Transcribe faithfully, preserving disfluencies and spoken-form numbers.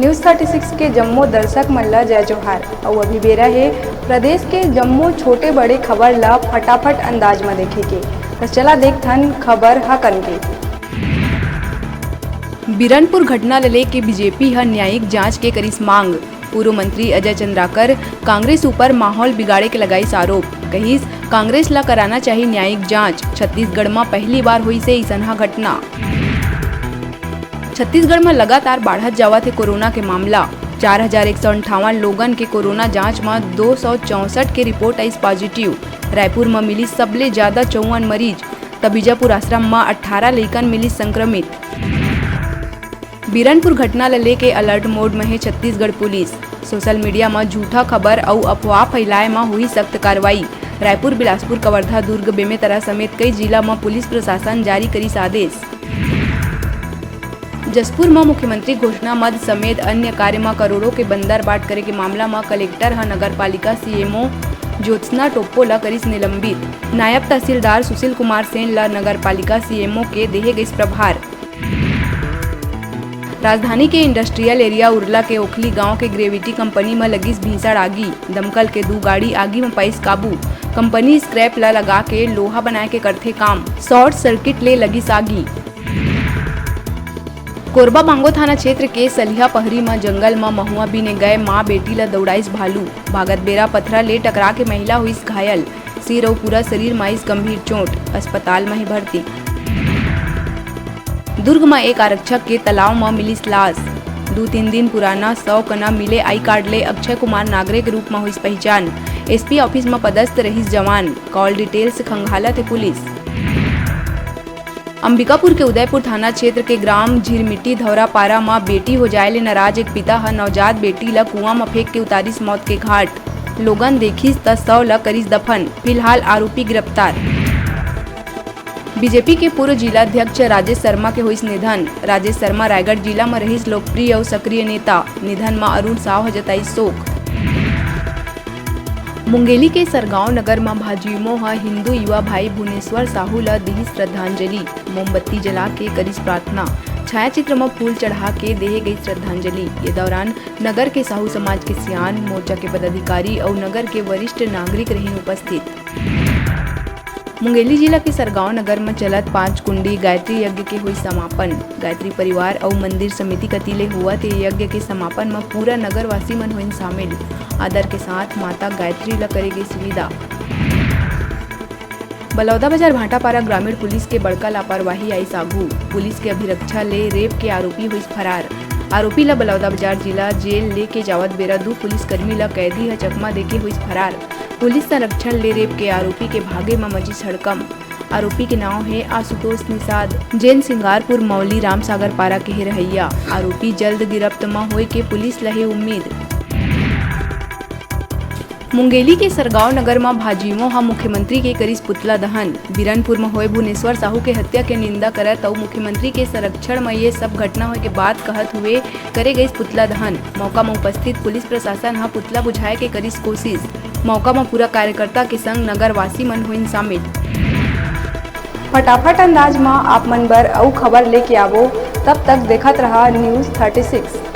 News thirty six के जम्मो दर्शक मन ला जय जोहार। अउ अभी बेरा हे प्रदेश के जम्मो छोटे बड़े खबर ला फटाफट अंदाज म देखे के। त चला देखथन खबर ह कन के। बिरनपुर घटना ल लेके बीजेपी ह न्यायिक जांच के करिस मांग। पूर्व मंत्री अजय चंद्राकर कांग्रेस ऊपर माहौल बिगाड़े के लगाइस आरोप, कहिस कांग्रेस ला कराना चाही न्यायिक जांच। छत्तीसगढ़ म पहली बार होइस हे अइसनहा घटना। छत्तीसगढ़ म लगातार बाढ़त जावत हे कोरोना के मामला। चार हजार एक सौ अंठावन लोगन के कोरोना जांच म दो सौ चौसठ के रिपोर्ट आइस पॉजिटिव। रायपुर म मिलिस सबले जादा चौवन मरीज, त बीजापुर आश्रम म अट्ठारह लइकन मिलिस संक्रमित। बिरनपुर घटना ल लेके अलर्ट मोड म हे छत्तीसगढ़ पुलिस। सोशल मीडिया म झूठा खबर अउ अफवाह फैलाए म होही सख्त कार्रवाई। रायपुर, बिलासपुर, कवर्धा, दुर्ग, बेमेतरा समेत कई जिला म पुलिस प्रशासन जारी करिस आदेश। जशपुर म मुख्यमंत्री घोषणा मद समेत अन्य कार्य म करोड़ों के बंदर बाट करे के मामला म कलेक्टर ह नगर पालिका सीएमओ ज्योत्सना टोप्पो ल करिस निलंबित। नायब तहसीलदार सुशील कुमार सेन ल नगर पालिका सीएमओ के देहे गइस प्रभार। राजधानी के इंडस्ट्रियल एरिया उरला के ओखली गांव के ग्रेविटी कंपनी म लगिस भीषण आगी। दमकल के दू गाड़ी आगी म पाइस काबू। कंपनी स्क्रैप ल लगा के लोहा बनाए के करथे काम। शॉर्ट सर्किट ले लगिस आगी। कोरबा बांगो थाना क्षेत्र के सलिहा पहरी म जंगल म महुआ बीने गए मां बेटी ल दौड़ाइस भालू। भागत बेरा पथरा ले टकरा के महिला होइस घायल। सिर अउ पूरा शरीर म आइस गंभीर चोट, अस्पताल म हे भर्ती। दुर्ग म एक आरक्षक के तालाब म मिलिस लाश। दू तीन दिन पुराना शव कना मिले आई कार्ड ले अक्षय कुमार नागरे के रूप म होइस पहिचान। एसपी ऑफिस म पदस्थ रहिस जवान, कॉल डिटेल्स खंगालत हे पुलिस। अंबिकापुर के उदयपुर थाना क्षेत्र के ग्राम झिरमिटी धौरा पारा म बेटी हो जाए ले नाराज एक पिता ह नवजात बेटी ल कुआं म फेंक के उतारिस मौत के घाट। लोगन देखिस त शव ल करिस दफन। फिलहाल आरोपी गिरफ्तार। बीजेपी के पूर्व जिला अध्यक्ष राजेश शर्मा के होइस निधन। राजेश शर्मा रायगढ़ जिला म रहिस लोकप्रिय अउ सक्रिय नेता। निधन म अरुण साव ह जताइस शोक। मुंगेली के सरगांव नगर म भाजयुमो ह हिंदू युवा भाई भुवनेश्वर साहू ल दिहिस श्रद्धांजलि। मोमबत्ती जला के करिस प्रार्थना। छायाचित्र म फूल चढ़ा के देहे गई श्रद्धांजलि। ये दौरान नगर के साहू समाज के सियान, मोर्चा के पदाधिकारी अउ नगर के वरिष्ठ नागरिक रहिन उपस्थित। मुंगेली जिला के सरगांव नगर म चलत पांच कुंडी गायत्री यज्ञ के होइस समापन। गायत्री परिवार अउ मंदिर समिति कति ले होवत ये यज्ञ के समापन म पूरा नगरवासी मन होइन शामिल। आदर के साथ माता गायत्री ल करे गइस विदा। बलौदाबाजार भाटापारा ग्रामीण पुलिस के बड़का लापरवाही आइस आघू। पुलिस के अभिरक्षा ले रेप के आरोपी होइस फरार। आरोपी ल बलौदाबाजार जिला जेल लेके जावत बेरा दू पुलिसकर्मी ल कैदी ह चकमा देके होइस फरार। पुलिस संरक्षण ले रेप के आरोपी के भागे म मचिस हड़कंप। आरोपी के नांव हे आशुतोष निषाद, जेन सिंगारपुर मौली रामसागर पारा के हे रहइया। आरोपी जल्द गिरफ्त म होए के पुलिस ल हे उम्मीद। मुंगेली के सरगांव नगर म भाजयुमो ह मुख्यमंत्री के करिस पुतला दहन। बिरनपुर म होए भुवनेश्वर साहू के हत्या के निंदा करत अउ मुख्यमंत्री के संरक्षण म ये सब घटना होए के बात कहत हुए करे गइस पुतला दहन। मौका म उपस्थित पुलिस प्रशासन ह पुतला बुझाए के करिस कोशिश। मौका म पूरा कार्यकर्ता के संग नगरवासी मन होइन शामिल। फटाफट अंदाज म आप मन बर अउ खबर लेके आबो, तब तक देखत रहा News thirty six।